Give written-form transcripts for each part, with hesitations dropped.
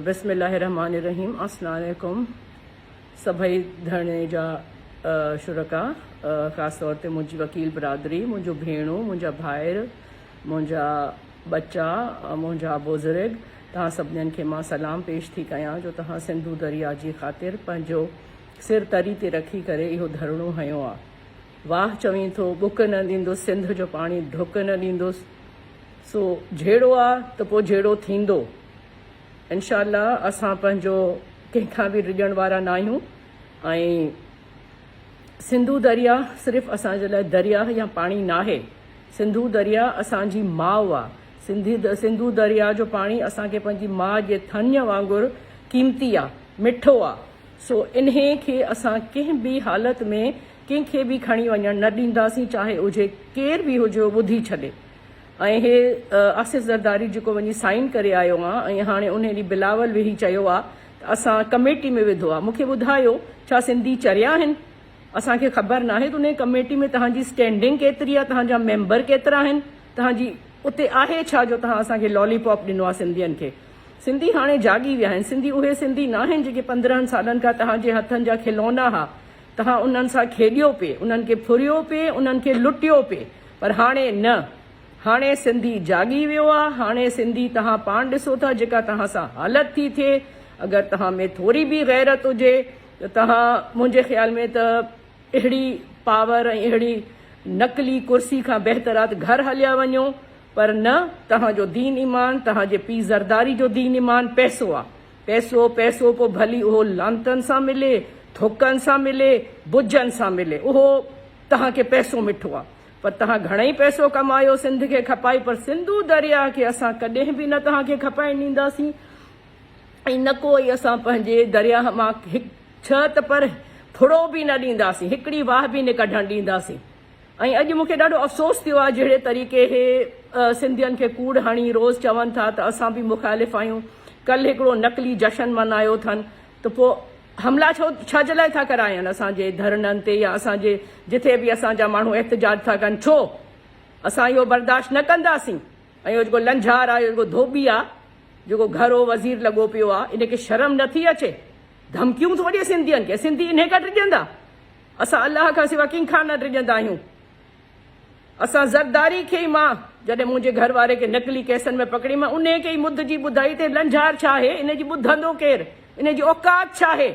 بسم الله الرحمٰن الرحيم السلام عليڪم سڀئي ڌرڻي جا شرڪا خاص طور تي منهنجي وڪيل برادري منهنجو ڀيڻون منهنجا ڀائر منهنجا ٻچا منهنجا بزرگ توهان سڀنين کي مان سلام پيش ٿي ڪيان جو توهان سنڌو دريا جي خاطر پنهنجو سر تري تي رکي ڪري اهو ڌرڻو هنيو آ واهه چوين ٿو ٻڪ نه ڏيندس سنڌ جو پاڻي ڍڪ نه ڏيندس سو جهيڙو آ ته پوء جهيڙو ٿيندو. انشاء الله اسان پنهنجو ڪنهن کان به ڊڄڻ وارا ناهيون ۽ سنڌو درياء صرف اسان جي لاء درياء يا پاڻي ناهي سنڌو درياء اسان جي ماء آ سنڌي سنڌو درياء جو پاڻي اسان کي پنهنجي ماء جي ٿڃ وانگر قيمتي آ مٺو آ سو انهي کي اسان ڪنهن به حالت ۾ ڪنهن کي به کڻي وڃڻ نه ڏينداسين چاهي اجهي ڪير به هجي اهو ٻڌي ڇڏي. ۽ هي آصف زرداري جيڪو وڃي سائن ڪري آيو آ ۽ هاڻي انهي ڏينهن بلاول ويهي چيو آ ته اسان ڪميٽي ۾ وڌو آ مونکي ٻڌايو ڇا سنڌي چريا آهن اسان کي خبر ناهي ته انهي ڪميٽي ۾ توهان جي اسٽينڊنگ ڪيتري آ توهان جا ميمبر ڪيترا آهن توهان جي اتي آهي ڇا جو توهان اسان کي لالي پاپ ڏنو آ سنڌين کي سنڌي هاڻي جاڳي ويا آهن سنڌي اهي سنڌي ناهن جيڪي 15 سالن کان توهان جي هٿن جا کلونا ها توهان انهن سان کيڏيو پي، انهن کي ڦريو پي، انهن کي لٽيو پي، پر هاڻي نه. هاڻي سنڌي جاڳي ويو آ، هاڻي سنڌي توهان پاڻ ڏسو ٿا جيڪا توهان سان حالت ٿي ٿئي، اگر توهان ۾ ٿوري به غيرت هجي ته توهان منهنجي خيال ۾ ته اهڙي پاور ۽ اهڙي نقلي ڪرسي کان بهتر آ ته گهر هليا وڃو، پر نه، توهان جو دين ايمان، توهان جي پيء زرداري جو دين ايمان پئسو آ. پئسو پئسو پوء ڀلي اهو لعنتن سان ملي، ٿوڪن سان ملي، بجن سان ملي اهو توهان کي پئسو مٺو آ. پر توهان گهڻئي پئسو ڪمايو سنڌ کي کپائي پر سنڌو درياهه کي اسان ڪڏهن به نه توهان کي کپائڻ ڏينداسين ۽ نه ڪو ئي اسان پنهنجي درياهه مان هڪ ڇهه ته پر ڦڙو به نه ڏينداسين هڪڙي واهه به نه ڪڍڻ ڏينداسين. ۽ اڄ مون کي ڏاڍو افسوس ٿيو آهي جهڙي طريقي هي سنڌين کي ڪوڙ هڻي روز چون ٿا ته اسان به مخالف آهيون ڪلهه هڪڙو نقلي جشن منايو اٿن ته پوء حملا ڇو ڇا جي لاء ٿا ڪرائين اسان جي ڌرڻن تي يا اسان جي جٿي به اسان جا ماڻهو احتجاج ٿا ڪن ڇو اسان اهو برداشت نه ڪنداسين ۽ اهو جيڪو لنجهار آهي اهو جيڪو ڌوٻي آهي جيڪو گهرو وزير لڳو پيو آهي ان کي شرم نٿي اچي ڌمڪيون ٿو ڏي سنڌين کي سنڌي انهي کان ڊڄندا اسان الله کان سوا ڪنهن کان نه ڊڄندا آهيون. اسان زرداري کي ئي مان جڏهن منهنجي گهر واري کي نقلي ڪيسن ۾ پڪڙي مان انهي کي ئي مڌجي ٻڌائي ته لنجهار ڇا آهي ان جي ٻڌندو ڪير ان جي اوقات ڇا آهي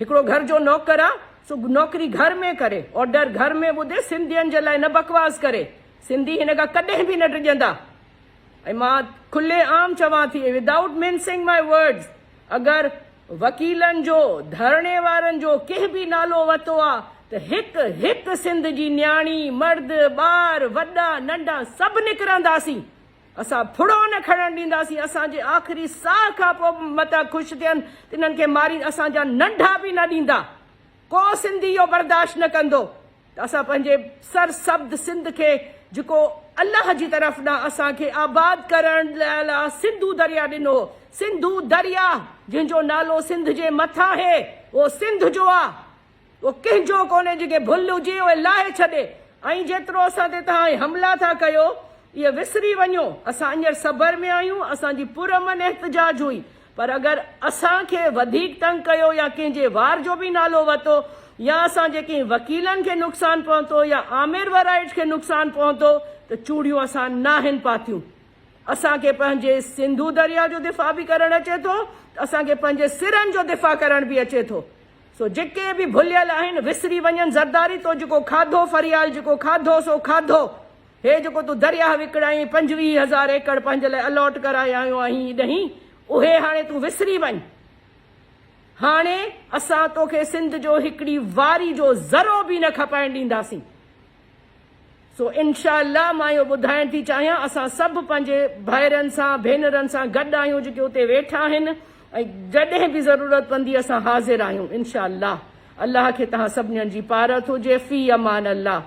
هڪڙو گهر جو نوڪر آ سو نوڪري گهر ۾ ڪري آرڊر گهر ۾ ٻڌي سنڌين جي لاء نه بڪواس ڪري سنڌي هن کان ڪڏهن به نه ڊڄندا ۽ مان کلي عام چوان ٿي ودائوٽ منسنگ مائي ورڊز اگر وڪيلن جو ڌرڻي وارن جو ڪنهن به نالو وتو آ ته هڪ هڪ سنڌ جي نياڻي مرد ٻار وڏا ننڍا سڀ نڪرنداسين اسان ڦڙو نه کڻڻ ڏينداسين اسان جي آخري ساهه کان پوء متان خوش ٿين تنهن کي مارين اسان جا ننڍا به نه ڏيندا ڪو سنڌي اهو برداشت نه ڪندو ته اسان پنهنجي سر سبز سنڌ کي جيڪو الله جي طرف ڏانهن اسان کي آباد ڪرڻ لاء سنڌو درياء ڏنو هو، سنڌو درياء جنهن جو نالو سنڌ جي مٿان آهي اهو سنڌ جو آ اهو ڪنهن جو ڪونهي جنهن کي ڀل هجي اهي لاهي ڇڏي ۽ جيترو اسان تي توهان حملا ٿا ڪيو اهي وسري وڃو اسان اڃر صبر ۾ آهيون اسان جي پرامن احتجاج هئي پر اگر اسان کي وڌيڪ تنگ ڪيو يا ڪنهن جي وار جو به نالو ورتو يا اسان جي ڪنهن وڪيلن کي نقصان پهتو يا عامر ورائٽ کي نقصان پهتو ته چوڙيون اسان ناهن پاتيون. اسان کي پنهنجي سنڌو درياء جو دفاع به ڪرڻ اچي ٿو ته اسان کي پنهنجي سرن جو دفاع ڪرڻ به اچي ٿو. سو جيڪي به ڀليل آهن وسري وڃن زرداري تو جيڪو کاڌو فريال جيڪو کاڌو سو کاڌو. هي جيڪو تون درياهه وڪڻائين 25 هزار ايڪڙ پنهنجي لاء الاٽ ڪرائي آيو آهين ڏهين اهي هاڻي تون وسري وڃ. هاڻي اسان توکي سنڌ جو هڪڙي واري جو ذرو به نه کپائڻ ڏينداسين. سو انشاء الله مان اهو ٻڌائڻ ٿي چاهيان اسان سڀ پنهنجي ڀائرن سان ڀينرن سان گڏ آهيون جيڪي اتي ويٺا آهن ۽ جڏهن به ضرورت پوندي اسان حاضر آهيون انشاء الله. الله کي توهان سڀنين جي پارت هجي في امان الله.